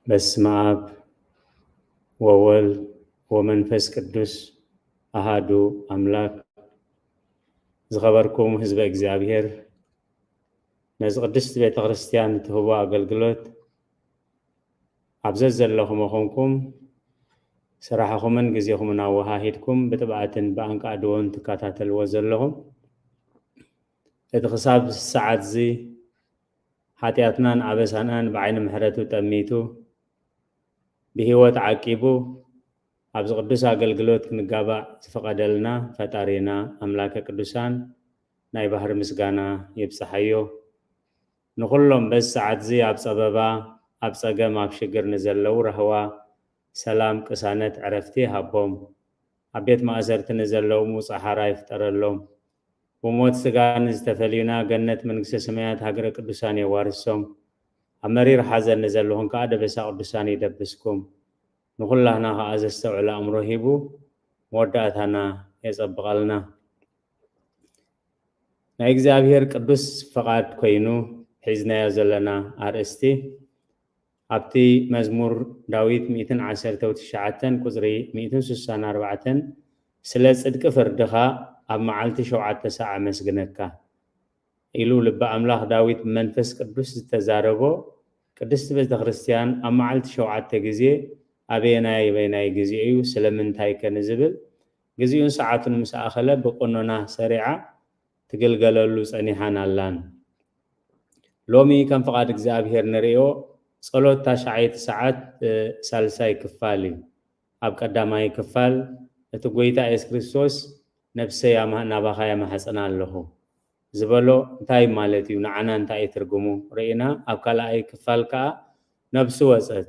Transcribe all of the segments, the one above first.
በስመ አብ ወወልድ ወመንፈስ ቅዱስ አሃዱ አምላክ። ዝኸበርኩም ህዝበ እግዚኣብሔር፣ ነዚ ቅድስቲ ቤተ ክርስቲያን እትህቦ ኣገልግሎት ኣብ ዘዘለኹም ኮንኩም ስራሕኹምን ግዜኹምን ኣወሃሂድኩም ብጥብኣትን ብኣንቃዕድዎን ትከታተልዎ ዘለኹም፣ እቲ ክሳብ ሰዓት እዚ ሓጢኣትናን ኣበሳናን ብዓይኒ ምሕረቱ ጠሚቱ ብህይወት ዓቂቡ ኣብዚ ቅዱስ ኣገልግሎት ክንጋባእ ዝፈቐደልና ፈጣሪና ኣምላከ ቅዱሳን ናይ ባህሪ ምስጋና ይብጽሓዮ። ንኹሎም በዚ ሰዓት እዚ ኣብ ጸበባ፣ ኣብ ጸገም፣ ኣብ ሽግር ንዘለዉ ራህዋ፣ ሰላም፣ ቅሳነት፣ ዕረፍቲ ይሃቦም። ኣብ ቤት ማእሰርቲ ንዘለዉ ምውጻእ ሓራ ይፍጠረሎም። ብሞት ስጋ ንዝተፈልዩና ገነት መንግስተ ሰማያት ሃገረ ቅዱሳን የዋርሶም። ኣብ መሪር ሓዘን ንዘለኹም ከኣ ደበሳ ቅዱሳን ይደብስኩም። ንኹላህና ከኣ ዘስተውዕል ኣእምሮ ሂቡ መወዳእታና የጸብቐልና። ናይ እግዚኣብሔር ቅዱስ ፈቓድ ኮይኑ ሒዝናዮ ዘለና ኣርእስቲ ኣብቲ መዝሙር ዳዊት ሚእትን ዓሰርተ ትሽዓተን ቁጽሪ ሚእትን ስሳን ኣርባዕተን ስለ ጽድቂ ፍርድኻ ኣብ መዓልቲ ሸውዓተ ሳዕ ኣመስግነካ ኢሉ ልበ ኣምላኽ ዳዊት ብመንፈስ ቅዱስ ዝተዛረቦ፣ ቅድስቲ ቤተ ክርስቲያን ኣብ መዓልቲ ሸውዓተ ግዜ ኣበየናይ ኣበየናይ ግዜ እዩ ስለምንታይ ከ ንዝብል ግዜኡን ሰዓቱን ምስ ኣኸለ ብቁኖና ሰሪዓ ትግልገለሉ ጸኒሓን ኣላን። ሎሚ ከም ፍቓድ እግዚኣብሔር ንርእዮ ጸሎት ታሽዓይቲ ሰዓት ሳልሳይ ክፋል እዩ። ኣብ ቀዳማይ ክፋል እቲ ጎይታ የሱስ ክርስቶስ ነብሰይ ናባኻ የማሕጽና ኣለኹ ዝበሎ እንታይ ማለት እዩ? ንዓና እንታይ እዩ ትርጉሙ? ርኢና ኣብ ካልኣይ ክፋል ከኣ ነብሱ ወጸት።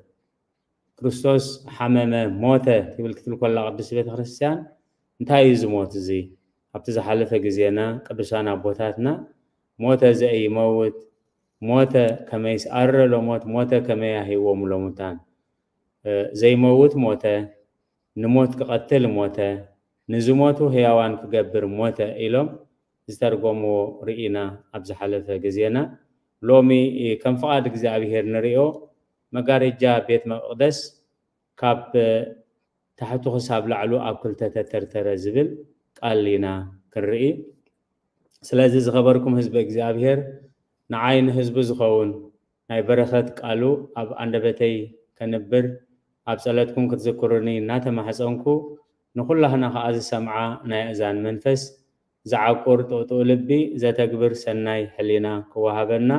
ክርስቶስ ሓመመ፣ ሞተ ትብል ክትብል ኮላ ቅድስቲ ቤተ ክርስቲያን እንታይ እዩ እዚ ሞት እዚ? ኣብቲ ዝሓለፈ ግዜና ቅዱሳን ኣቦታትና ሞተ ዘኢይመውት ሞተ ከመይስ ኣረሎ ሞት ሞተ ከመይ ኣህይዎም ለሙታን ዘይመውት ሞተ ንሞት ክቐትል ሞተ ንዝሞቱ ህያዋን ክገብር ሞተ ኢሎም ዝተርጎምዎ ርኢና ኣብ ዝሓለፈ ግዜና። ሎሚ ከም ፍቓድ እግዚኣብሔር ንሪኦ መጋረጃ ቤት መቕደስ ካብ ታሕቱ ክሳብ ላዕሉ ኣብ ክልተ ተተርተረ ዝብል ቃል ኢና ክንርኢ። ስለዚ ዝኸበርኩም ህዝቢ እግዚኣብሔር ንዓይ ንህዝቡ ዝኸውን ናይ በረኸት ቃሉ ኣብ ኣንደበተይ ከንብር ኣብ ጸለትኩም ክትዝክሩኒ እናተማሕጸንኩ ንኹላህና ከኣ ዝሰምዓ ናይ ኣእዛን መንፈስ ዝዓቁር ጥቕጥቕ ልቢ ዘተግብር ሰናይ ሕሊና ክወሃበና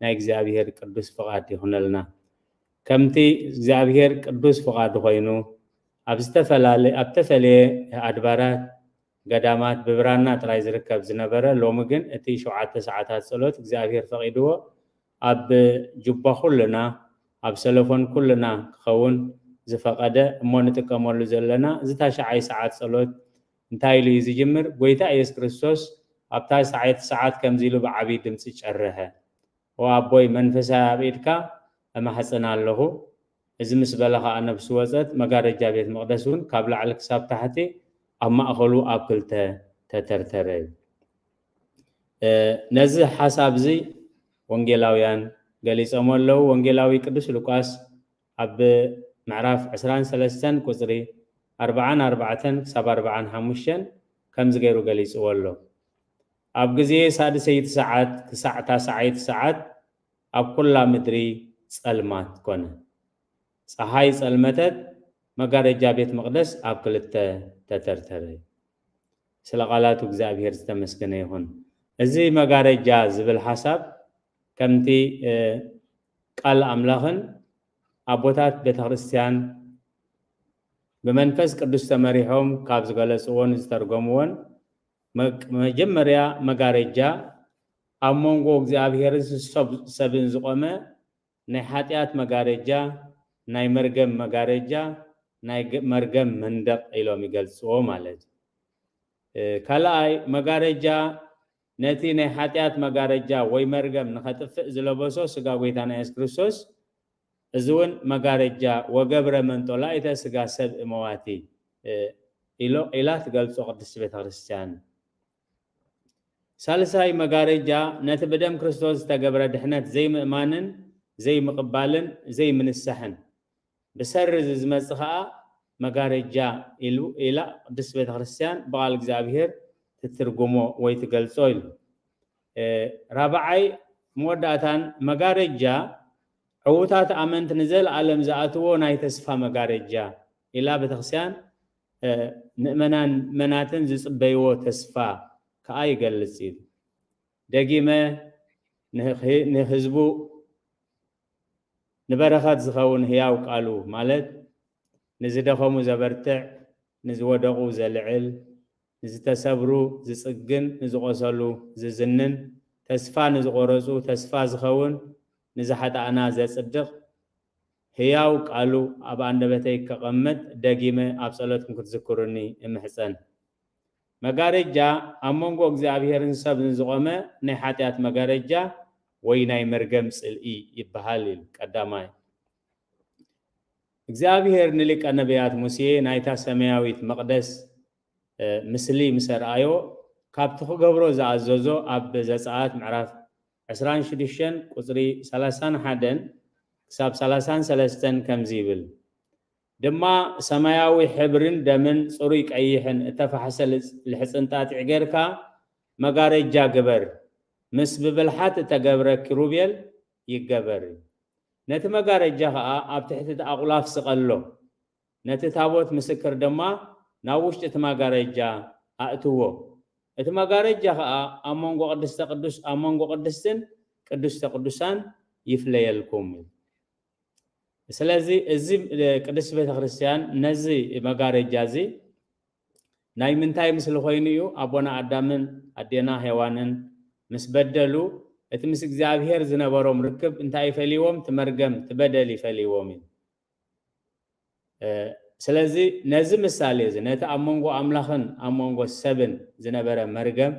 ናይ እግዚኣብሔር ቅዱስ ፍቓድ ይኹነልና። ከምቲ እግዚኣብሔር ቅዱስ ፍቓዱ ኮይኑ ኣብ ዝተፈላለ ኣብ ተፈለየ ኣድባራት ገዳማት ብብራና ጥራይ ዝርከብ ዝነበረ ሎሚ ግን እቲ ሸውዓተ ሰዓታት ጸሎት እግዚኣብሔር ፈቒድዎ ኣብ ጁባ ኩልና ኣብ ሰለፎን ኩልና ክኸውን ዝፈቐደ እሞ ንጥቀመሉ ዘለና እዚ ታሽዓይ ሰዓት ጸሎት እንታይ ኢሉ እዩ ዝጅምር? ጎይታ ኢየሱስ ክርስቶስ ኣብታ ሰዓት ከምዚ ኢሉ ብዓብዪ ድምፂ ጨረሐ። ኦ ኣቦይ መንፈሳይ ኣብ ኢድካ እማሕፅን ኣለኹ። እዚ ምስ በለ ከዓ ነብሱ ወፀት፣ መጋረጃ ቤት መቕደስ እውን ካብ ላዕሊ ክሳብ ታሕቲ ኣብ ማእኸሉ ኣብ ክልተ ተተርተረ። ነዚ ሓሳብ እዚ ወንጌላውያን ገሊፆሞ ኣለዉ። ወንጌላዊ ቅዱስ ሉቃስ ኣብ ምዕራፍ ዕስራን ሰለስተን ቁፅሪ ኣርባዓን ኣርባዕተን ክሳብ ኣርባዓን ሓሙሽተን ከምዚ ገይሩ ገሊፅዎ ኣሎ። ኣብ ግዜ ሳድሰይቲ ሰዓት ክሳዕ ታስዓይቲ ሰዓት ኣብ ኩላ ምድሪ ጸልማት ኮነ። ጸሓይ ጸልመተት፣ መጋረጃ ቤት መቕደስ ኣብ ክልተ ተተርተረ። ስለ ቃላቱ እግዚኣብሔር ዝተመስገነ ይኹን። እዚ መጋረጃ ዝብል ሓሳብ ከምቲ ቃል ኣምላኽን ኣቦታት ቤተ ክርስቲያን ብመንፈስ ቅዱስ ተመሪሖም ካብ ዝገለጽዎን ዝተርጎምዎን መጀመርያ መጋረጃ ኣብ መንጎ እግዚኣብሔርን ሰብን ዝቆመ ናይ ሓጢኣት መጋረጃ፣ ናይ መርገም መጋረጃ፣ ናይ መርገም መንደቕ ኢሎም ይገልጽዎ ማለት እዩ። ካልኣይ መጋረጃ ነቲ ናይ ሓጢኣት መጋረጃ ወይ መርገም ንኸጥፍእ ዝለበሶ ስጋ ጎይታና የሱስ ክርስቶስ፣ እዚ እውን መጋረጃ ወገብረ መንጦላይተ ስጋ ሰብ እመዋቲ ኢላ ትገልጾ ቅድስቲ ቤተ ክርስቲያን። ሳልሳይ መጋረጃ ነቲ ብደም ክርስቶስ ዝተገብረ ድሕነት ዘይምእማንን ዘይምቕባልን ዘይምንሳሕን ብሰሪ እዚ ዝመጽእ ኸኣ መጋረጃ ኢሉ ኢላ ቅድስት ቤተክርስትያን ብቓል እግዚኣብሔር ትትርጉሞ ወይ ትገልጾ ኢሉ። ራብዓይ መወዳእታን መጋረጃ ዕዉታት ኣመንቲ ንዘለኣለም ዝኣትዎ ናይ ተስፋ መጋረጃ ኢላ ቤተክርስትያን ምእመናን መናትን ዝጽበይዎ ተስፋ ከኣ ይገልጽ እዩ። ደጊመ ንህዝቡ ንበረኸት ዝኸውን ህያው ቃሉ ማለት ንዝደኸሙ ዘበርትዕ፣ ንዝወደቑ ዘልዕል፣ ንዝተሰብሩ ዝጽግን፣ ንዝቖሰሉ ዝዝንን፣ ተስፋ ንዝቖረጹ ተስፋ ዝኸውን፣ ንዝሓጣእና ዘጽድቕ ህያው ቃሉ ኣብ ኣንደበተይ ከቐምጥ ደጊመ ኣብ ጸሎትኩም ክትዝክሩኒ እምሕጸን። መጋረጃ ኣብ መንጎ እግዚኣብሔርን ሰብን ዝቖመ ናይ ሓጢኣት መጋረጃ ወይ ናይ መርገም ጽልኢ ይበሃል ኢሉ። ቀዳማይ እግዚኣብሔር ንሊቀ ነቢያት ሙሴ ናይታ ሰማያዊት መቕደስ እ፣ ምስሊ ምስ ኣርኣዮ ካብቲ ክገብሮ ዝኣዘዞ ኣብ ዘጸኣት ምዕራፍ ዕስራን ሽዱሽተን ቁጽሪ ሰላሳን ሓደን ክሳብ ሰላሳን ሰለስተን ከምዚ ይብል፣ ድማ ሰማያዊ ሕብርን ደምን ጽሩይ ቀይሕን እተፋሕሰ ልጽ- ልሕጽንጣጢዕ ጌርካ መጋረጃ ግበር፣ ምስ ብብልሓት እተገብረ ኪሩቤል ይገበር። ነቲ መጋረጃ ኸኣ ኣብ ትሕቲ እቲ ኣቑላፍ ስቐሎ። ነቲ ታቦት ምስክር ድማ ናብ ውሽጢ እቲ መጋረጃ ኣእትዎ። እቲ መጋረጃ ኸኣ ኣብ መንጎ ቅድስተ ቅዱስ- ኣብ መንጎ ቅድስትን ቅዱስተ ቅዱሳን ይፍለየልኩም። ስለዚ እዚ ቅድስት ቤተ ክርስቲያን ነዚ መጋረጃ እዚ ናይ ምንታይ ምስሊ ኮይኑ እዩ? ኣቦና ኣዳምን ኣዴና ሄዋንን ምስ በደሉ እቲ ምስ እግዚኣብሔር ዝነበሮም ርክብ እንታይ ይፈልይዎም? እቲ መርገም፣ እቲ በደል ይፈልይዎም እዩ። እ፣ ስለዚ ነዚ ምሳሌ እዚ ነቲ ኣብ መንጎ ኣምላኽን ኣብ መንጎ ሰብን ዝነበረ መርገም፣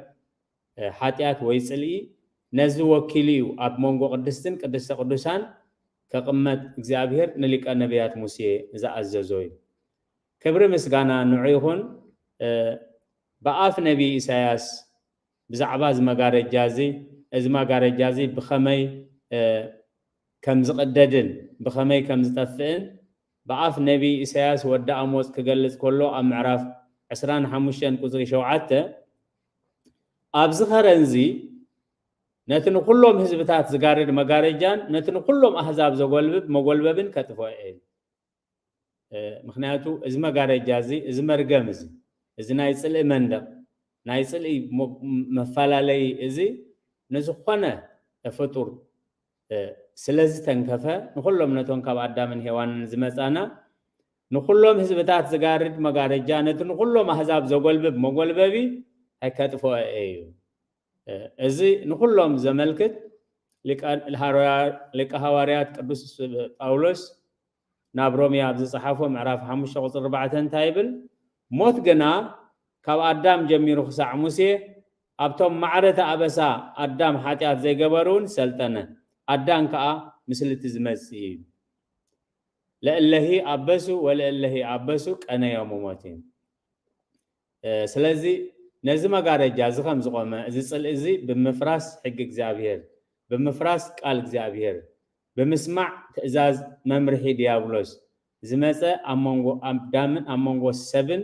እ፣ ሓጢኣት ወይ ጽልኢ ነዚ ወኪሉ እዩ ኣብ መንጎ ቅድስትን ቅድስተ ቅዱሳን ከቕመጥ እግዚኣብሔር ንሊቀ ነቢያት ሙሴ ዝኣዘዞ እዩ። ክብሪ ምስጋና ንዑ ይኹን። እ፣ ብኣፍ ነቢይ ኢሳያስ ብዛዕባ እዚ መጋረጃ እዚ፣ እዚ መጋረጃ እዚ ብኸመይ፣ እ፣ ከም ዝቕደድን ብኸመይ ከም ዝጠፍእን ብኣፍ ነቢይ ኢሳያስ ወዲ ኣሞጽ ክገልጽ ከሎ ኣብ ምዕራፍ ዕስራን ሓሙሽተን ቁጽሪ ሸውዓተ፣ ኣብዚ ኸረንዚ ነቲ ንኹሎም ህዝብታት ዝጋርድ መጋረጃን ነቲ ንኹሎም ኣህዛብ ዘጎልብብ መጎልበብን ከጥፍኦ እየ። እ፣ ምኽንያቱ እዚ መጋረጃ እዚ፣ እዚ መርገም እዚ፣ እዚ ናይ ጽልኢ መንደቕ፣ ናይ ጽልኢ ሞ- መፈላለዪ እዚ ንዝኾነ ፍጡር፣ እ፣ ስለ ዝተንከፈ ንኹሎም ነቶም ካብ ኣዳምን ሄዋንን ዝመጻና ንኹሎም ህዝብታት ዝጋርድ መጋረጃ ነቲ ንኹሎም ኣህዛብ ዘጎልብብ መጎልበቢ ኣይከጥፍኦ እዩ። እ፣ እዚ ንኹሎም ዘመልክት ሊቀ- ሃዋርያ- ሊቀ ሃዋርያት ቅዱስ ጳውሎስ ናብ ሮሜ ኣብ ዝጸሓፎ ምዕራፍ ሓሙሽተ ቁጽሪ ኣርባዕተ እንታይ ይብል? ሞት ግና ካብ ኣዳም ጀሚሩ ክሳዕ ሙሴ ኣብቶም ማዕረተ ኣበሳ ኣዳም ሓጢኣት ዘይገበሩ እውን ሰልጠነ። ኣዳም ከኣ ምስልቲ ዝመጽእ እዩ። ለእለሂ ኣበሱ ወለእለሂ ኣበሱ ቀነዮሙ ሞት እዩ። እ፣ ስለዚ ነዚ መጋረጃ እዚ ከም ዝቖመ፣ እዚ ጽልኢ እዚ ብምፍራስ ሕጊ እግዚኣብሔር፣ ብምፍራስ ቃል እግዚኣብሔር፣ ብምስማዕ ትእዛዝ መምርሒ ዲያብሎስ ዝመጸ ኣብ መንጎ ኣዳምን ኣብ መንጎ ሰብን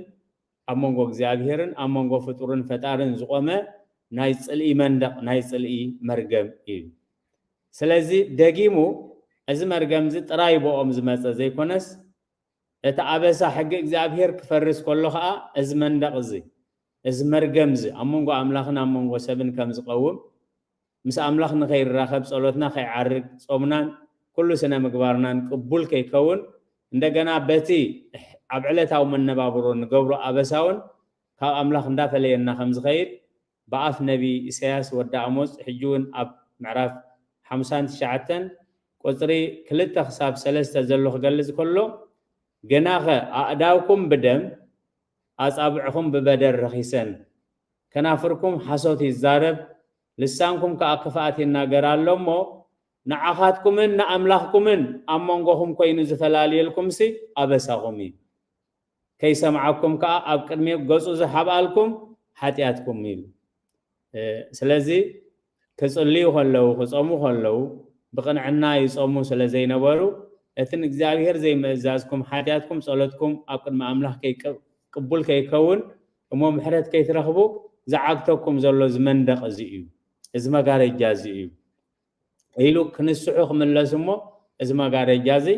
ኣብ መንጎ እግዚኣብሔርን ኣብ መንጎ ፍጡርን ፈጣርን ዝቖመ ናይ ጽልኢ መንደቕ፣ ናይ ጽልኢ መርገም እዩ። ስለዚ ደጊሙ እዚ መርገም እዚ ጥራይ ብኦም ዝመጸ ዘይኮነስ እቲ ኣበሳ ሕጊ እግዚኣብሔር ክፈርስ ከሎ ኸኣ እዚ መንደቕ እዚ፣ እዚ መርገም እዚ ኣብ መንጎ ኣምላኽን ኣብ መንጎ ሰብን ከም ዝቐውም፣ ምስ ኣምላኽ ንኸይራኸብ፣ ጸሎትና ከይዓርግ፣ ጾምናን ኩሉ ስነ ምግባርናን ቅቡል ከይከውን፣ እንደገና በቲ ኣብ ዕለታዊ መነባብሮ ንገብሮ ኣበሳ እውን ካብ ኣምላኽ እንዳፈለየና ከም ዝኸይድ ብኣፍ ነቢ ኢሳያስ ወዲ ኣሞጽ ሕጂ እውን ኣብ ምዕራፍ ሓምሳን ትሽዓተን ቁጽሪ ክልተ ክሳብ ሰለስተ ዘሎ ክገልጽ ከሎ፣ ግናኸ ኣእዳውኩም ብደም ኣጻብዕኹም ብበደል ረኺሰን፣ ከናፍርኩም ሓሶት ይዛረብ፣ ልሳንኩም ከኣ ክፍኣት ይናገር ኣሎ እሞ፣ ንዓኻትኩምን ንኣምላኽኩምን ኣብ መንጎኹም ኮይኑ ዝፈላልየልኩምሲ ኣበሳኹም እዩ። ከይሰምዓኩም ከኣ ኣብ ቅድሚኡ ገጹ ዝሓብኣልኩም ሓጢኣትኩም እዩ። እ፣ ስለዚ ክጽልዩ ከለዉ፣ ክጾሙ ከለዉ ብቕንዕና ይጾሙ ስለ ዘይነበሩ፣ እቲ ንእግዚኣብሔር ዘይምእዛዝኩም ሓጢኣትኩም ጸሎትኩም ኣብ ቅድሚ ኣምላኽ ከይቅ- ቅቡል ከይከውን እሞ ምሕረት ከይትረኽቡ ዝዓግተኩም ዘሎ እዚ መንደቕ እዚ እዩ። እዚ መጋረጃ እዚ እዩ ኢሉ ክንስሑ ክምለስ እሞ እዚ መጋረጃ እዚ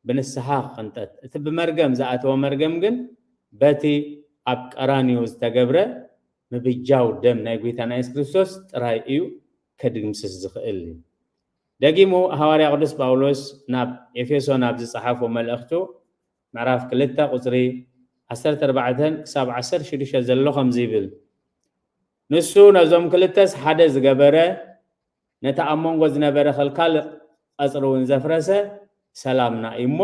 ብንስሓ ክቕንጠጥ፣ እቲ ብመርገም ዝኣተወ መርገም ግን በቲ ኣብ ቀራንዮ ዝተገብረ ምብጃው ደም ናይ ጐይታና የሱስ ክርስቶስ ጥራይ እዩ ከድምስስ ዝኽእል። ደጊሙ ሃዋርያ ቅዱስ ጳውሎስ ናብ ኤፌሶን ኣብ ዝጸሓፎ መልእኽቱ ምዕራፍ ክልተ ቁጽሪ ዓሰርተ ኣርባዕተ ክሳብ ዓሰርተ ሽዱሽተ ዘሎ ከምዚ ይብል፣ ንሱ ነዞም ክልተስ ሓደ ዝገበረ፣ ነቲ ኣብ መንጎ ዝነበረ ከልካል ቀጽሪ እውን ዘፍረሰ ሰላምና እዩ እሞ፣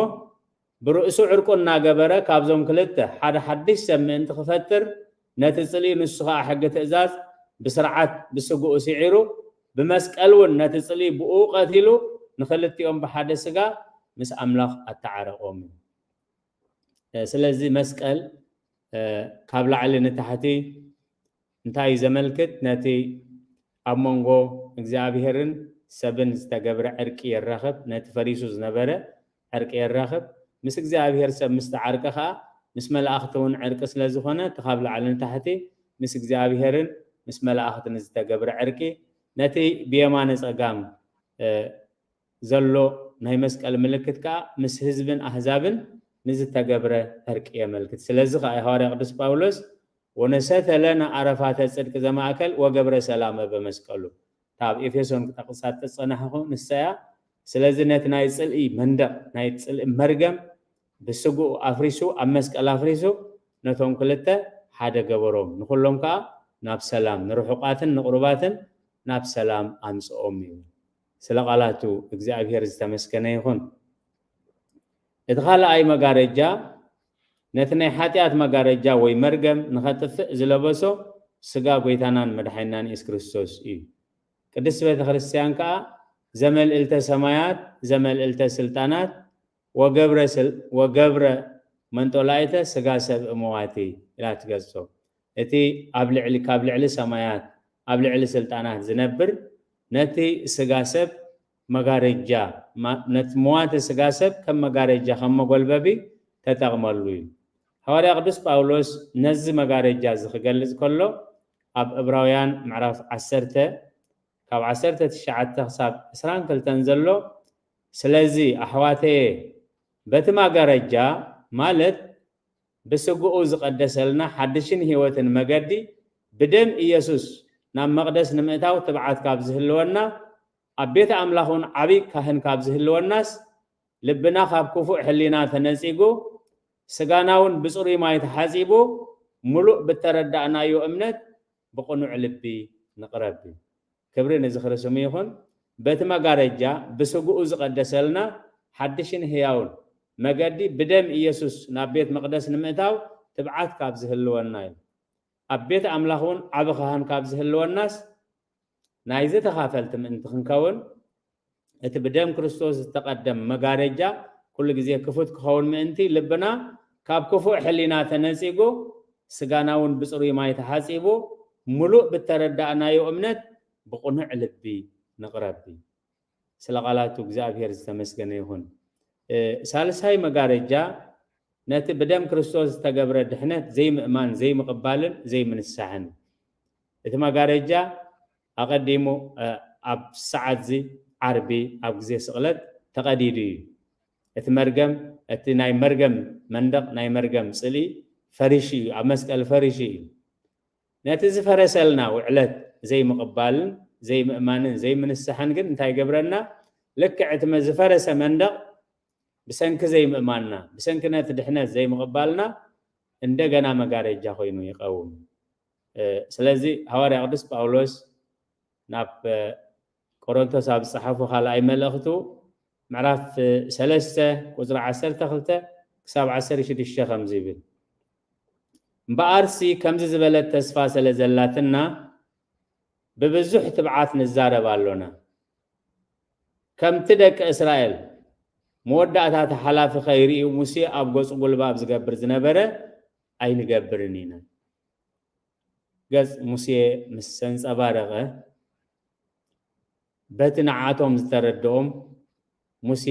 ብርእሱ ዕርቁ እናገበረ ካብዞም ክልተ ሓደ ሓድሽ ሰብ ምእንቲ ክፈጥር፣ ነቲ ጽልኢ ንሱ ኸኣ ሕጊ ትእዛዝ ብስርዓት ብስግኡ ስዒሩ፣ ብመስቀል እውን ነቲ ጽልኢ ብኡ ቀቲሉ፣ ንኽልቲኦም ብሓደ ስጋ ምስ ኣምላኽ ኣተዓረቖም እዩ። ስለዚ መስቀል ካብ ላዕሊ ንታሕቲ እንታይ እዩ ዘመልክት? ነቲ ኣብ መንጎ እግዚኣብሄርን ሰብን ዝተገብረ ዕርቂ የራኽብ። ነቲ ፈሪሱ ዝነበረ ዕርቂ የራኽብ። ምስ እግዚኣብሄር ሰብ ምስ ተዓርቀ ኸኣ ምስ መላእኽቲ እውን ዕርቂ ስለ ዝኾነ እቲ ካብ ላዕሊ ንታሕቲ ምስ እግዚኣብሄርን ምስ መላእኽትን ዝተገብረ ዕርቂ ነቲ ብየማነ ጸጋም ዘሎ ናይ መስቀል ምልክት ከኣ ምስ ህዝብን ኣህዛብን ንዝተገብረ ዕርቂ የመልክት። ስለዚ ከኣ ሃዋርያ ቅዱስ ጳውሎስ ወነሰተ ለነ ኣረፋተ ጽድቅ ዘማእከል ወገብረ ሰላመ በመስቀሉ። ካብ ኤፌሶን ክጠቕሳ ተጸናሕኹ ንሰያ። ስለዚ ነቲ ናይ ጽልኢ መንደቕ ናይ ጽልኢ መርገም ብስግኡ ኣፍሪሱ ኣብ መስቀል ኣፍሪሱ ነቶም ክልተ ሓደ ገበሮም። ንኹሎም ከኣ ናብ ሰላም ንርሑቃትን ንቕሩባትን ናብ ሰላም ኣምጽኦም እዩ። ስለ ቃላቱ እግዚኣብሔር ዝተመስገነ ይኹን። እቲ ካልኣይ መጋረጃ ነቲ ናይ ሓጢኣት መጋረጃ ወይ መርገም ንኸጥፍእ ዝለበሶ ስጋ ጐይታናን መድሓኒናን የሱስ ክርስቶስ እዩ። ቅድስቲ ቤተ ክርስቲያን ከኣ ዘመልእልተ ሰማያት ዘመልእልተ ስልጣናት ወገብረ ስል- ወገብረ መንጦላይተ ስጋ ሰብ እመዋቲ ኢላ ትገልጾ። እቲ ኣብ ልዕሊ ካብ ልዕሊ ሰማያት ኣብ ልዕሊ ስልጣናት ዝነብር ነቲ ስጋ ሰብ መጋረጃ ማ- ነቲ መዋቲ ስጋ ሰብ ከም መጋረጃ ከም መጎልበቢ ተጠቕመሉ እዩ። ሃዋርያ ቅዱስ ጳውሎስ ነዚ መጋረጃ እዚ ክገልጽ ከሎ ኣብ ዕብራውያን ምዕራፍ ዓሰርተ ካብ ዓሰርተ ትሽዓተ ክሳብ ዕስራን ክልተን ዘሎ ስለዚ ኣሕዋተየ በቲ መጋረጃ ማለት ብስግኡ ዝቐደሰልና ሓድሽን ህይወትን መገዲ ብደም ኢየሱስ ናብ መቕደስ ንምእታው ትብዓት ካብ ዝህልወና ኣብ ቤት ኣምላኽ እውን ዓብዪ ካህን ካብ ዝህልወናስ ልብና ካብ ክፉእ ሕሊና ተነጺጉ ስጋና እውን ብጽሩይ ማይ ተሓጺቡ ምሉእ ብተረዳእናዮ እምነት ብቕኑዕ ልቢ ንቕረብ። ክብሪ ንዝኽሪ ስሙ ይኹን። በቲ መጋረጃ ብስግኡ ዝቐደሰልና ሓድሽን ህያውን መገዲ ብደም ኢየሱስ ናብ ቤት መቕደስ ንምእታው ትብዓት ካብ ዝህልወና እዩ። ኣብ ቤት ኣምላኽ እውን ዓቢ ካህን ካብ ዝህልወናስ ናይዚ ተኻፈልቲ ምእንቲ ክንከውን እቲ ብደም ክርስቶስ ዝተቐደም መጋረጃ ኩሉ ግዜ ክፉት ክኸውን ምእንቲ ልብና ካብ ክፉእ ሕሊና ተነጺጉ ስጋና እውን ብጽሩይ ማይ ተሓጺቡ ምሉእ ብተረዳእናዮ እምነት ብቕኑዕ ልቢ ንቕረብ። ስለ ቃላቱ እግዚኣብሔር ዝተመስገነ ይኹን። ሳልሳይ መጋረጃ ነቲ ብደም ክርስቶስ ዝተገብረ ድሕነት ዘይምእማን ዘይምቕባልን ዘይምንሳሕን እቲ መጋረጃ ኣቐዲሙ ኣብ ሰዓት እዚ ዓርቢ ኣብ ግዜ ስቕለት ተቐዲዱ እዩ። እቲ መርገም እቲ ናይ መርገም መንደቕ ናይ መርገም ጽልኢ ፈሪሹ እዩ ኣብ መስቀል ፈሪሹ እዩ። ነቲ ዝፈረሰልና ውዕለት ዘይምቕባልን ዘይምእማንን ዘይምንሳሕን ግን እንታይ ይገብረና? ልክዕ እቲ ዝፈረሰ መንደቕ ብሰንኪ ዘይምእማንና ብሰንኪ ነቲ ድሕነት ዘይምቕባልና እንደገና መጋረጃ ኮይኑ ይቐውም። ስለዚ ሃዋርያ ቅዱስ ጳውሎስ ናብ ቆሮንቶስ ኣብ ዝጸሓፎ ካልኣይ መልእኽቱ ምዕራፍ ሰለስተ ቁጽሪ ዓሰርተ ክልተ ክሳብ ዓሰርተ ሽዱሽተ ከምዚ ይብል፣ እምበኣርሲ ከምዚ ዝበለት ተስፋ ስለ ዘላትና ብብዙሕ ትብዓት ንዛረብ ኣሎና። ከምቲ ደቂ እስራኤል መወዳእታ ተሓላፊ ከይርእዩ ሙሴ ኣብ ገጹ ጉልባብ ዝገብር ዝነበረ ኣይንገብርን ኢና። ገጽ ሙሴ ምስ ተንጸባረቐ በቲ ንዓቶም ዝተረድኦም ሙሴ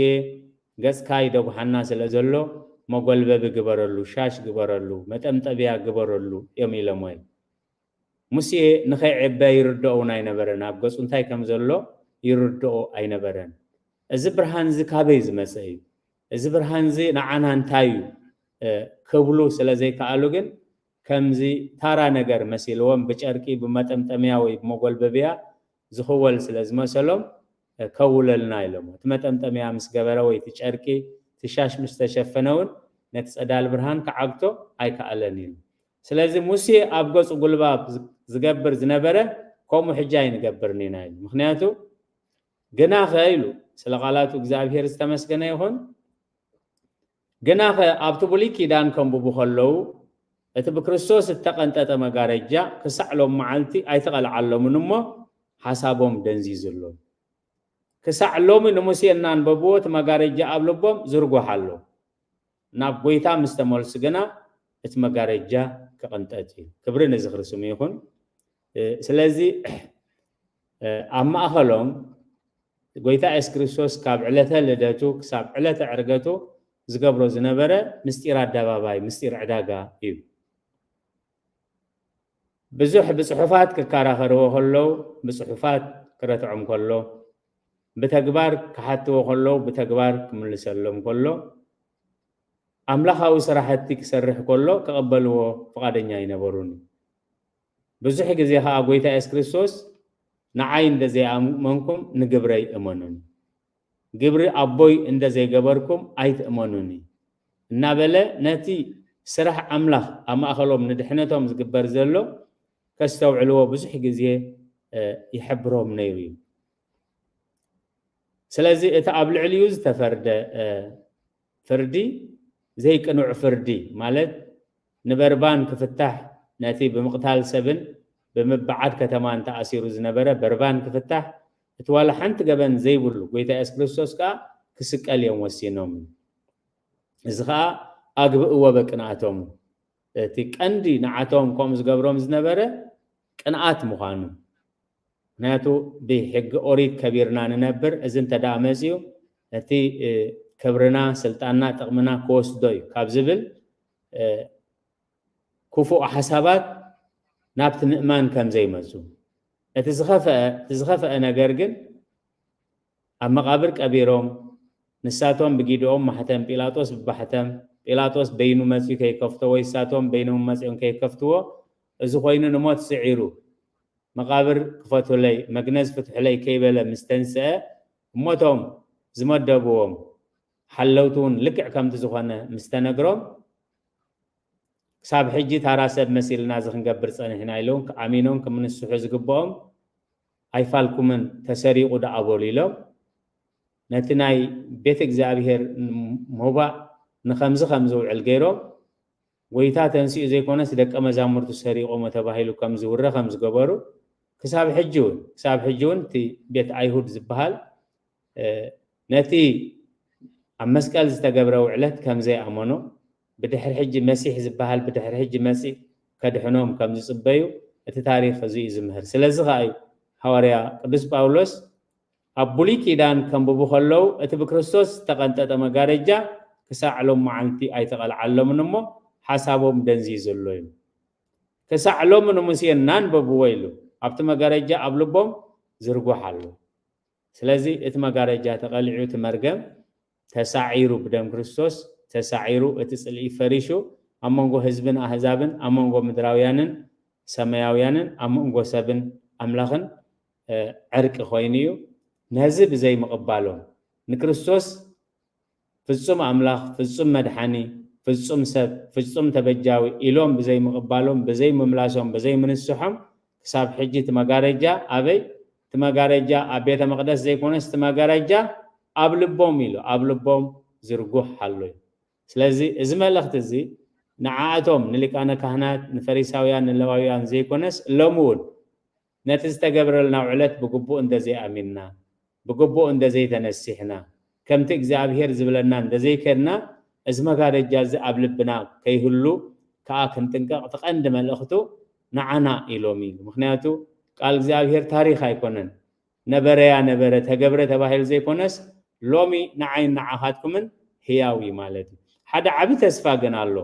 ገጽካ ይደጉሓና ስለ ዘሎ መጎልበቢ ግበረሉ፣ ሻሽ ግበረሉ፣ መጠምጠብያ ግበረሉ እዮም ኢሎሞ እዮም። ሙሴ ንኸይዕበ ይርድኦ እውን ኣይነበረን፣ ኣብ ገጹ እንታይ ከም ዘሎ ይርድኦ ኣይነበረን። እዚ ብርሃን እዚ ካበይ ዝመጸ እዩ? እዚ ብርሃን እዚ ንዓና እንታይ እዩ? እ፣ ክብሉ ስለ ዘይከኣሉ ግን ከምዚ ታራ ነገር መሲልዎም ብጨርቂ ብመጠምጠምያ ወይ ብመጎልበብያ ዝኽወል ስለ ዝመሰሎም፣ እ፣ ከውለልና ኢሎም። እቲ መጠምጠምያ ምስ ገበረ ወይ እቲ ጨርቂ፣ እቲ ሻሽ ምስ ተሸፈነ እውን ነቲ ጸዳል ብርሃን ክዓግቶ ኣይከኣለን እዩ። ስለዚ ሙሴ ኣብ ገጹ ጉልባብ ዝ-፣ ዝገብር ዝነበረ ከምኡ ሕጂ ኣይንገብርን ኢና ኢሉ። ምኽንያቱ ግናኸ ኢሉ፣ ስለ ቃላቱ እግዚኣብሔር ዝተመስገነ ይኹን፣ ግናኸ ኣብቲ ብሉይ ኪዳን ከንብቡ ከለዉ እቲ ብክርስቶስ እተቐንጠጠ መጋረጃ ክሳዕ ሎም መዓልቲ ኣይተቐልዓሎምን እሞ ሓሳቦም ደንዚዙ ኣሎ። ክሳዕ ሎሚ ንሙሴ እናንበብዎ እቲ መጋረጃ ኣብ ልቦም ዝርጎሕ ኣሎ። ናብ ጎይታ ምስ ተመልሱ ግና እቲ መጋረጃ ክቕንጠጥ እዩ። ክብሪ ንዝኽሪ ስሙ ይኹን። እ፣ ስለዚ እ፣ ኣብ ማእኸሎም ጎይታ የሱስ ክርስቶስ ካብ ዕለተ ልደቱ ክሳብ ዕለተ ዕርገቱ ዝገብሮ ዝነበረ ምስጢር ኣደባባይ፣ ምስጢር ዕዳጋ እዩ። ብዙሕ ብጽሑፋት ክከራኸርዎ ከለዉ ብጽሑፋት ክረትዖም ከሎ፣ ብተግባር ክሓትዎ ከለዉ ብተግባር ክምልሰሎም ከሎ፣ ኣምላኻዊ ስራሕቲ ክሰርሕ ከሎ ክቕበልዎ ፍቓደኛ ኣይነበሩን። ብዙሕ ግዜ ኸኣ ጎይታ የሱስ ክርስቶስ ንዓይ እንደ ዘይኣመንኩም ንግብረይ እመኑኒ፣ ግብሪ ኣቦይ እንደ ዘይገበርኩም ኣይትእመኑኒ እናበለ ነቲ ስራሕ ኣምላኽ ኣብ ማእኸሎም ንድሕነቶም ዝግበር ዘሎ ከስተውዕልዎ ብዙሕ ግዜ፣ እ፣ ይሕብሮም ነይሩ እዩ። ስለዚ እቲ ኣብ ልዕሊኡ ዝተፈርደ፣ እ፣ ፍርዲ ዘይቅኑዕ ፍርዲ ማለት ንበርባን ክፍታሕ ነቲ ብምቕታል ሰብን ብምብዓድ ከተማን ተኣሲሩ ዝነበረ በርባን ክፍታሕ እቲ ዋላ ሓንቲ ገበን ዘይብሉ ጎይታ የሱስ ክርስቶስ ከኣ ክስቀል እዮም ወሲኖም። እዚ ኸኣ ኣግብእዎ በቅንኣቶም። እቲ ቀንዲ ንዓቶም ከምኡ ዝገብሮም ዝነበረ ቅንኣት ምዃኑ። ምኽንያቱ ብሕጊ ኦሪት ከቢርና ንነብር። እዚ እንተ ደኣ መጺኡ ነቲ፣ እ፣ ክብርና፣ ስልጣንና፣ ጥቕምና ክወስዶ እዩ ካብ ዝብል፣ እ፣ ክፉእ ሓሳባት ናብቲ ምእማን ከም ዘይመጹ። እቲ ዝኸፍአ፣ እቲ ዝኸፍአ ነገር ግን ኣብ መቓብር ቀቢሮም፣ ንሳቶም ብጊድኦም ማሕተም ጲላጦስ ብማሕተም፣ ጲላጦስ በይኑ መጺኡ ከይከፍቶ ወይ ንሳቶም በይኖም መጺኦም ከይከፍትዎ፣ እዚ ኮይኑ ንሞት ስዒሩ፣ መቓብር ክፈቱለይ፣ መግነዝ ፍትሑለይ ከይበለ ምስ ተንስአ፣ እሞቶም ዝመደብዎም ሓለውቲ እውን ልክዕ ከምቲ ዝኾነ ምስ ተነግሮም፣ ክሳብ ሕጂ ታራ ሰብ መሲልና እዚ ክንገብር ጸኒሕና ኢሎም ኣሚኖም ክምንስሑ ዝግብኦም ኣይፋልኩምን፣ ተሰሪቑ ደኣ በሉ ኢሎም ነቲ ናይ ቤት እግዚኣብሔር ሞባእ ንኸምዚ ከም ዝውዕል ገይሮም፣ ጎይታ ተንሲኡ ዘይኮነስ ደቀ መዛሙርቱ ሰሪቖሞ ተባሂሉ ከም ዝውረ ከም ዝገበሩ ክሳብ ሕጂ እውን፣ ክሳብ ሕጂ እውን እቲ ቤት ኣይሁድ ዝበሃል፣ እ፣ ነቲ ኣብ መስቀል ዝተገብረ ውዕለት ከም ዘይኣመኖ፣ ብድሕሪ ሕጂ መሲሕ ዝበሃል ብድሕሪ ሕጂ መጺእ ከድሕኖም ከም ዝጽበዩ እቲ ታሪኽ እዚ እዩ ዝምህር። ስለዚ ኸኣ እዩ ሃዋርያ ቅዱስ ጳውሎስ ኣብ ብሉይ ኪዳን ከንብቡ ከለዉ እቲ ብክርስቶስ ዝተቐንጠጠ መጋረጃ ክሳዕ ሎም መዓልቲ ኣይተቐልዓሎምን እሞ ሓሳቦም ደንዚዙ ኣሎ እዩ። ክሳዕ ሎሚ ንሙሴ እናንበብዎ ኢሉ ኣብቲ መጋረጃ ኣብ ልቦም ዝርጉሕ ኣሎ። ስለዚ እቲ መጋረጃ ተቐሊዑ፣ እቲ መርገም ተሳዒሩ፣ ብደም ክርስቶስ ተሳዒሩ፣ እቲ ጽልኢ ፈሪሹ፣ ኣብ መንጎ ህዝብን ኣህዛብን፣ ኣብ መንጎ ምድራውያንን ሰማያውያንን፣ ኣብ መንጎ ሰብን ኣምላኽን፣ እ፣ ዕርቂ ኮይኑ እዩ። ነዚ ብዘይ ምቕባሎም፣ ንክርስቶስ ፍጹም ኣምላኽ፣ ፍጹም መድሓኒ፣ ፍጹም ሰብ፣ ፍጹም ተበጃዊ ኢሎም ብዘይ ምቕባሎም፣ ብዘይ ምምላሶም፣ ብዘይ ምንስሖም፣ ክሳብ ሕጂ እቲ መጋረጃ ኣበይ? እቲ መጋረጃ ኣብ ቤተ መቕደስ ዘይኮነስ፣ እቲ መጋረጃ ኣብ ልቦም ኢሉ፣ ኣብ ልቦም ዝርጉሕ ኣሎ እዩ። ስለዚ እዚ መልእኽቲ እዚ ንዓኣቶም፣ ንሊቃነ ካህናት፣ ንፈሪሳውያን፣ ንሌዋውያን ዘይኮነስ፣ ሎሚ እውን ነቲ ዝተገብረልና ውዕለት ብግቡእ እንተዘይኣሚንና፣ ብግቡእ እንተዘይተነሲሕና፣ ከምቲ እግዚኣብሔር ዝብለና እንተዘይከድና፣ እዚ መጋረጃ እዚ ኣብ ልብና ከይህሉ ከኣ ክንጥንቀቕ እቲ ቀንዲ መልእኽቱ ንዓና ኢሎም እዩ። ምኽንያቱ ቃል እግዚኣብሔር ታሪኽ ኣይኮነን። ነበረያ ነበረ፣ ተገብረ ተባሂሉ ዘይኮነስ፣ ሎሚ ንዓይን ንዓኻትኩምን ህያው እዩ ማለት እዩ። ሓደ ዓቢ ተስፋ ግን ኣሎ።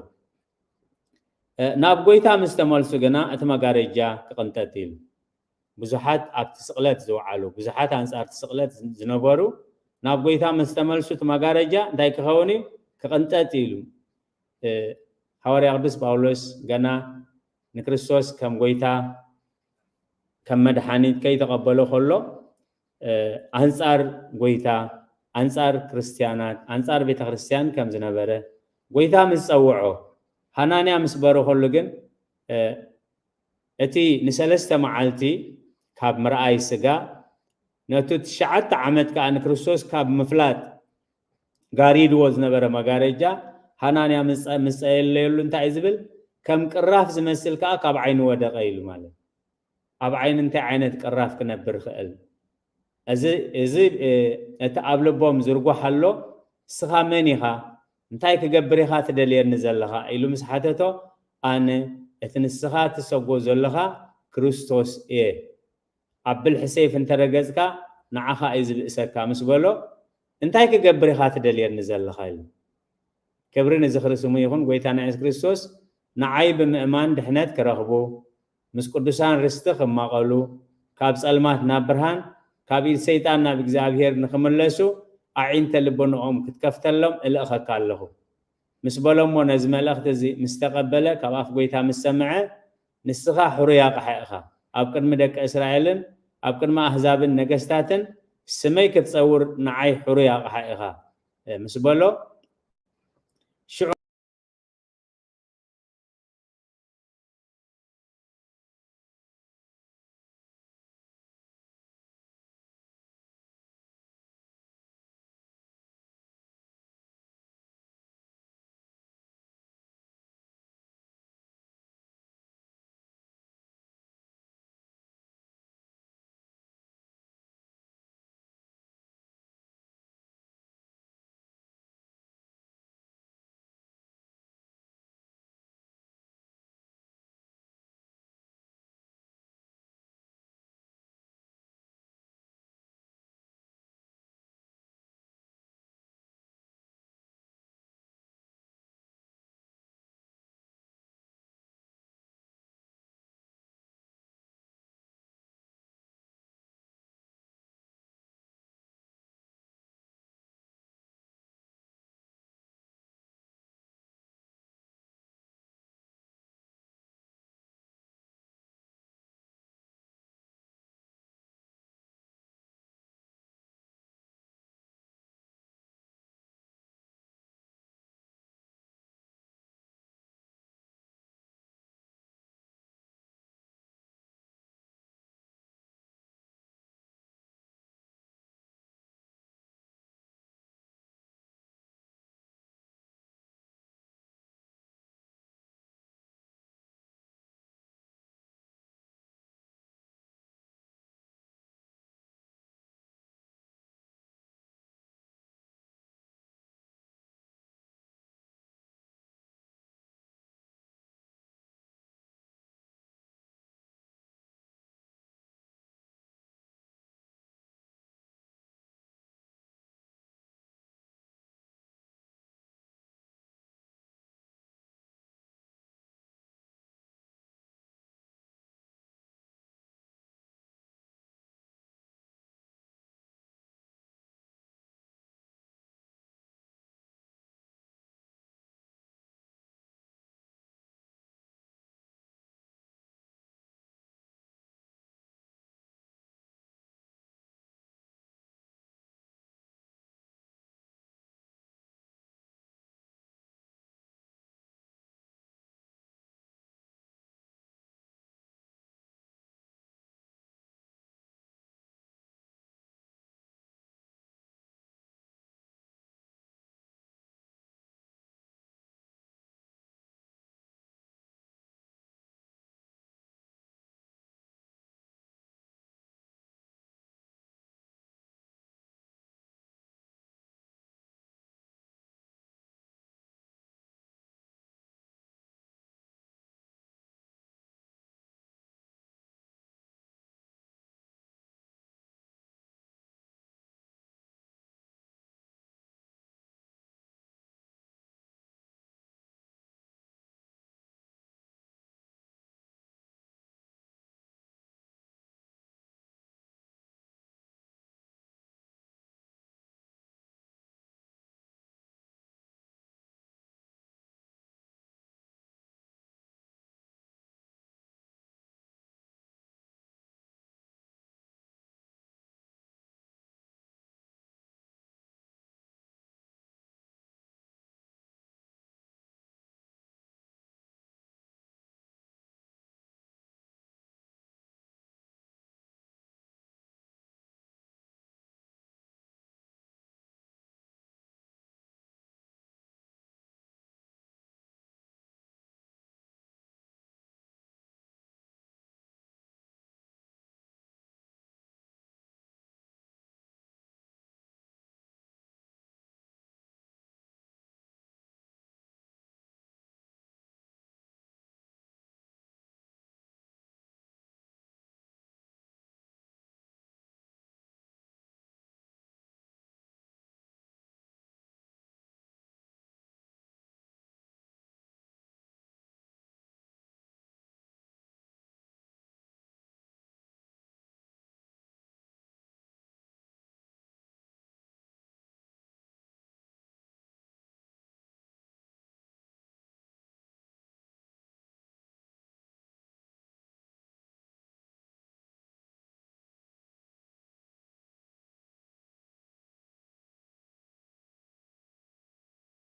ናብ ጎይታ ምስ ተመልሱ ግና እቲ መጋረጃ ክቕንጠጥ ኢሉ። ብዙሓት ኣብቲ ስቕለት ዝወዓሉ፣ ብዙሓት ኣንጻር እቲ ስቕለት ዝነበሩ ናብ ጎይታ ምስ ተመልሱ እቲ መጋረጃ እንታይ ክኸውን እዩ? ክቕንጠጥ ኢሉ። ሃዋርያ ቅዱስ ጳውሎስ ገና ንክርስቶስ ከም ጎይታ ከም መድሓኒት ከይተቐበሎ ከሎ ኣንጻር ጎይታ፣ ኣንጻር ክርስትያናት፣ ኣንጻር ቤተ ክርስትያን ከም ዝነበረ ጎይታ ምስ ጸውዖ፣ ሃናንያ ምስ በረኸሉ ግን እቲ ንሰለስተ መዓልቲ ካብ ምርኣይ ስጋ ነቱ ትሽዓተ ዓመት ከኣ ንክርስቶስ ካብ ምፍላጥ ጋሪድዎ ዝነበረ መጋረጃ ሃናንያ ምስ ጸየለየሉ እንታይ እዩ ዝብል? ከም ቅራፍ ዝመስል ከኣ ካብ ዓይኑ ወደቐ ኢሉ ማለት። ኣብ ዓይኒ እንታይ ዓይነት ቅራፍ ክነብር ይኽእል? እዚ እቲ ኣብ ልቦም ዝርጓሕ ኣሎ። ንስኻ መን ኢኻ? እንታይ ክገብር ኢኻ ትደልየኒ ዘለኻ? ኢሉ ምስ ሓተቶ፣ ኣነ እቲ ንስኻ ትሰጎ ዘለኻ ክርስቶስ እየ። ኣብ ብልሒ ሰይፍ እንተረገጽካ ንዓኻ እዩ ዝብእሰካ ምስ በሎ፣ እንታይ ክገብር ኢኻ ትደልየኒ ዘለኻ? ኢሉ። ክብሪ ንዝኽሪ ስሙ ይኹን። ጎይታና የሱስ ክርስቶስ ንዓይ ብምእማን ድሕነት ክረኽቡ፣ ምስ ቅዱሳን ርስቲ ክማቐሉ፣ ካብ ጸልማት ናብ ብርሃን፣ ካብ ኢድ ሰይጣን ናብ እግዚኣብሔር ንኽምለሱ ኣዒንተ ልቦንኦም ክትከፍተሎም እልእኸካ ኣለኹ። ምስ በሎሞ ነዚ መልእኽቲ እዚ ምስ ተቐበለ፣ ካብ ኣፍ ጎይታ ምስ ሰምዐ፣ ንስኻ ሕሩይ ኣቕሓ ኢኻ፣ ኣብ ቅድሚ ደቂ እስራኤልን ኣብ ቅድሚ ኣህዛብን ነገስታትን ስመይ ክትጸውር ንዓይ ሕሩይ ኣቕሓ ኢኻ ምስ በሎ፣ ሽዑ